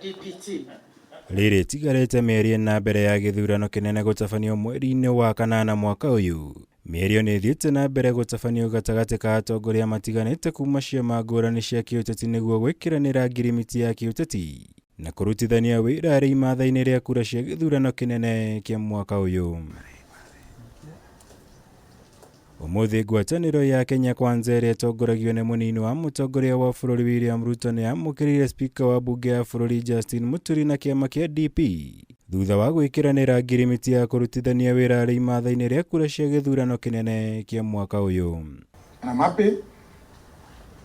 DP team. Rĩrĩ ĩtigarĩte mĩeri ĩna mbere ya gĩthurano kĩnene gũtabanio mweri-inĩ wa kanana mwaka ũyũ. Mĩario nĩ ĩthiĩte na mbere gũtabanio gatagatĩ ka atongoria matiganĩte kuma ciama ngũrani cia kĩũteti nĩguo gwĩkĩranĩra ngirimiti ya kĩũteti na kũrutithania wĩra arĩ imatha-inĩ rĩa kura cia gĩthurano kĩnene kĩa mwaka ũyũ. Ũmũthĩ ngwatanĩro ya Kenya Kwanza ĩrĩa ĩtongoragio nĩ mũnini wa mũtongoria wa bũrũri William Ruto nĩ yamũkĩrire spika wa mbunge ya bũrũri Justin Muturi na kĩama kĩa DP thutha wa gwĩkĩranĩra ngirimiti ya kũrutithania wĩra arĩ imatha-inĩ rĩa kura cia gĩthurano kĩnene kĩa mwaka ũyũ. And I'm happy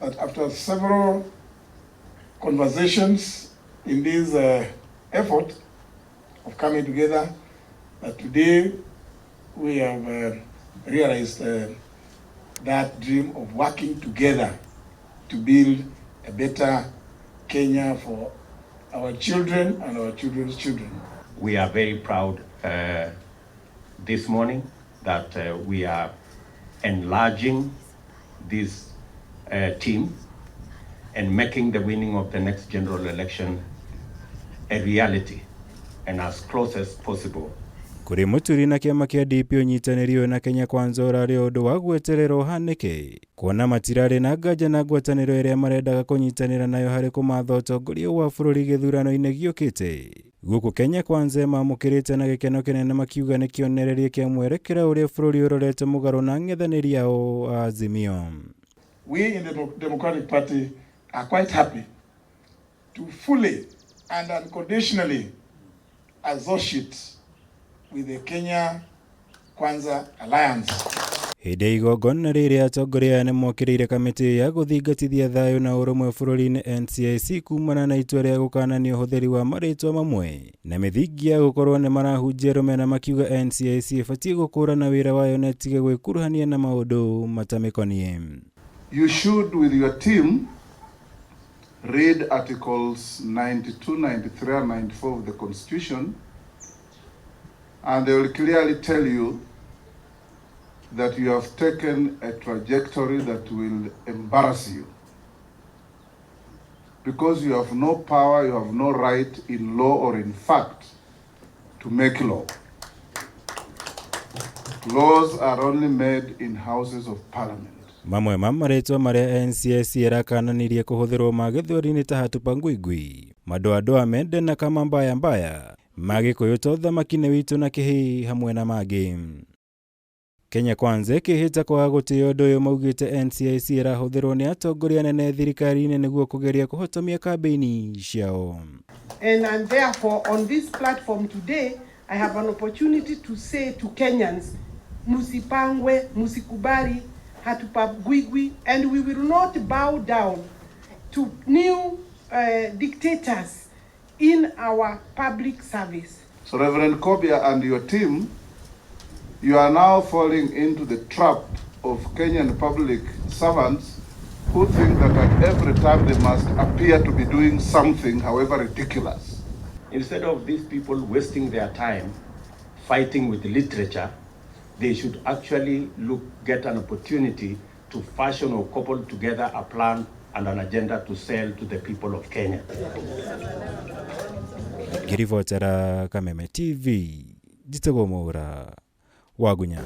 that after several conversations in this effort of coming together, that today we have realized that dream of working together to build a better Kenya for our children and our children's children. We are very proud this morning that we are enlarging this team and making the winning of the next general election a reality and as close as possible. Kũrĩ Muturi na kĩama kĩa DP ũnyitanĩri ũyũ na Kenya Kwanza ũrarĩ ũndũ wa gwetererwo ũhanĩke kuona matirarĩ na nganja na ngwatanĩro ĩrĩa marendaga kũnyitanĩra nayo harĩ kũmatha ũtongoria wa bũrũri gĩthurano-inĩ gĩũkĩte. Gũkũ Kenya Kwanza ĩmamũkĩrĩte na gĩkeno kĩnene makiuga nĩ kĩonereria kĩa mwerekera ũrĩa bũrũri ũrorete mũgarũ na ang'ethanĩri ao a Azimio. We in the Democratic Party are quite happy to fully and unconditionally associate with the Kenya Kwanza Alliance. Hĩndĩ ya igongona rĩrĩ atongoria aya nĩmokĩrĩire kamĩtĩ ya gũthingatithia thayũ na ũrũmwe bũrũri-inĩ NCIC kumana na itua rĩa gũkanania ũhũthĩri wa marĩtwa mamwe na mĩthingi ya gũkorwo nĩ marahunjia rũmena makiuga NCIC ĩbatiĩ gũkũrana wĩra wayo na ĩtige gwĩkuruhania na maũndũ matamĩkoniĩ. You should, with your team, read Articles 92, 93, and 94 of the Constitution, and they will clearly tell you that you have taken a trajectory that will embarrass you. Because you have no power, you have no right in law or in fact to make law. Laws are only made in houses of parliament. Mamwe ma marĩtwa marĩa NCIC ĩrakananirie kũhũthĩrwo ma gĩthweri-inĩ ta hatupangwingwi, madoadoa mende na kama mbaya mbaya, ma gĩkũyũ ta ũthamaki nĩ witũ na kĩhĩĩ hamwe na mangĩ. Kenya Kwanza ĩkĩhĩta kwaga gũtĩĩa ũndũ ũyũ maugĩte NCIC ĩrahũthĩrwo nĩ atongoria anene thirikari-inĩ nĩguo kũgeria kũhotomia kambĩini ciao. And therefore, on this platform today, I have an opportunity to say to Kenyans, musipangwe, musikubali, hatupangwingwi, and we will not bow down to new dictators in our public service. So Reverend Kobia and your team, you are now falling into the trap of Kenyan public servants who think that at every time they must appear to be doing something, however ridiculous. Instead of these people wasting their time fighting with literature, they should actually get an opportunity to fashion or couple together a plan and an agenda to sell to the people of Kenya. Ngĩribotera Kameme TV, njĩtagwo Mwaura Wagunya.